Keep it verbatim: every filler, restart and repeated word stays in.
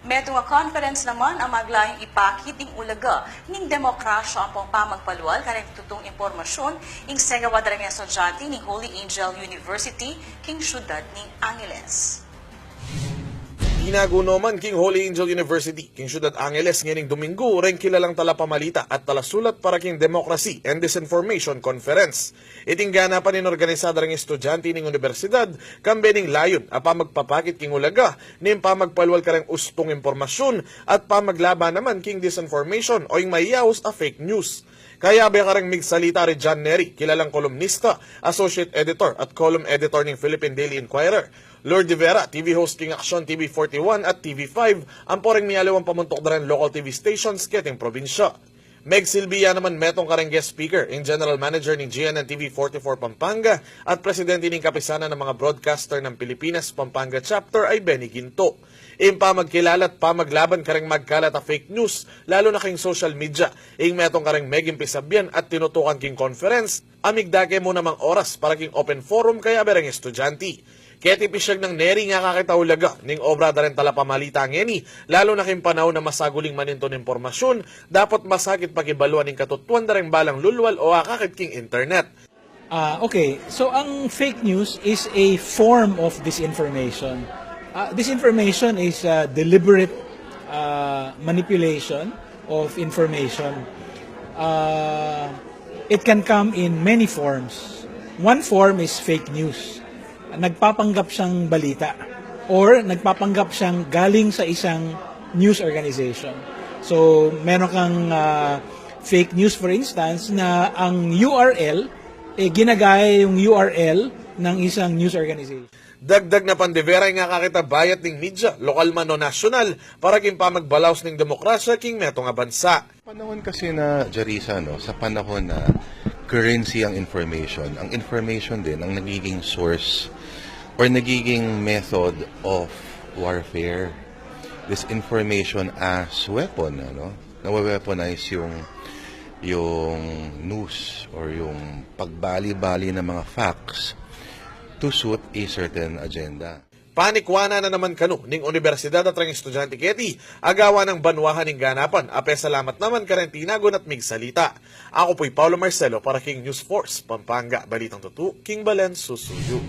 Metung a conference naman a maglayung ipakit ing ulaga ning demokrasya ampong pamagpalual kareng tutung impormasyun ing segawad reng estudyante ning Holy Angel University king syudad ning Angeles. Tinagu no man king Holy Angel University king syudad Angeles ngening Dominggu reng kilalang talapamalita at talasulat para king Democracy and Disinformation Conference. Iting ganapan inorganisada reng estudyante ning unibersidad kambe ning layun a pamagpapakit king ulaga ning pamagpalual kareng ustung impormasyun at pamaglaban naman king disinformation o ing mayaus a fake news. Kayabe kareng migsalita ri John Neri, kilalang kolumnista, associate editor at column editor ning Philippine Daily Inquirer, Lord de Vera, T V host king Aksyon T V forty-one at T V five, ampo reng mialiwang pamuntuk da reng local T V stations keting probinsya. Megsilbi ya naman metung kareng guest speaker ing general manager ning G N N T V forty-four Pampanga at presidente ning Kapisanan ng mga Broadcaster ng Pilipinas Pampanga Chapter a i Benny Ginto. Ing pamagkilala at pamaglaban kareng magkalat a fake news, lalu na king social media, ing metung kareng meging pisabian at tinutukan king conference, a migdake mu namang oras para king open forum kayabe reng estudyante. Keti pisyag nang Neri ing akakit a ulaga ning obra da reng talapamalita ngeni, lalu na king panaun a masaguling manintun impormasyun, dapot masakit pakibaluan ing katutuan da reng balang lulwal o akakit king internet. Ah, okay. So, ang fake news is a form of disinformation. Ah, disinformation is a deliberate ah, manipulation of information. Ah, it can come in many forms. One form is fake news. Nagpapanggap siyang balita or nagpapanggap siyang galing sa isang news organization. So, meron kang ah, fake news, for instance, na ang U R L, eh, ginagaya yung U R L ng isang news organization. Dagdag na pa ni De Vera ing akakit a bayat ning media, lokal man o nasyonal, para king pamagbalaus ning demokrasya king metung a bansa. Panahon kasi na, Jarisa, no, sa panahon na currency ang information, ang information din ang nagiging source or nagiging method of warfare. Disinformation as weapon, ano? Nawe-weaponize yung, yung news or yung pagbali-bali ng mga facts to suit a certain agenda. Panikwanan na naman kanu ning unibersidad at reng estudyante keti a gawan nang banwahan ing ganapan. Apesalamat naman kareng tinagun at migsalita. Aku pu'y Paulo Marcelo para king News Force Pampanga, balitang tutu king balen susuyu.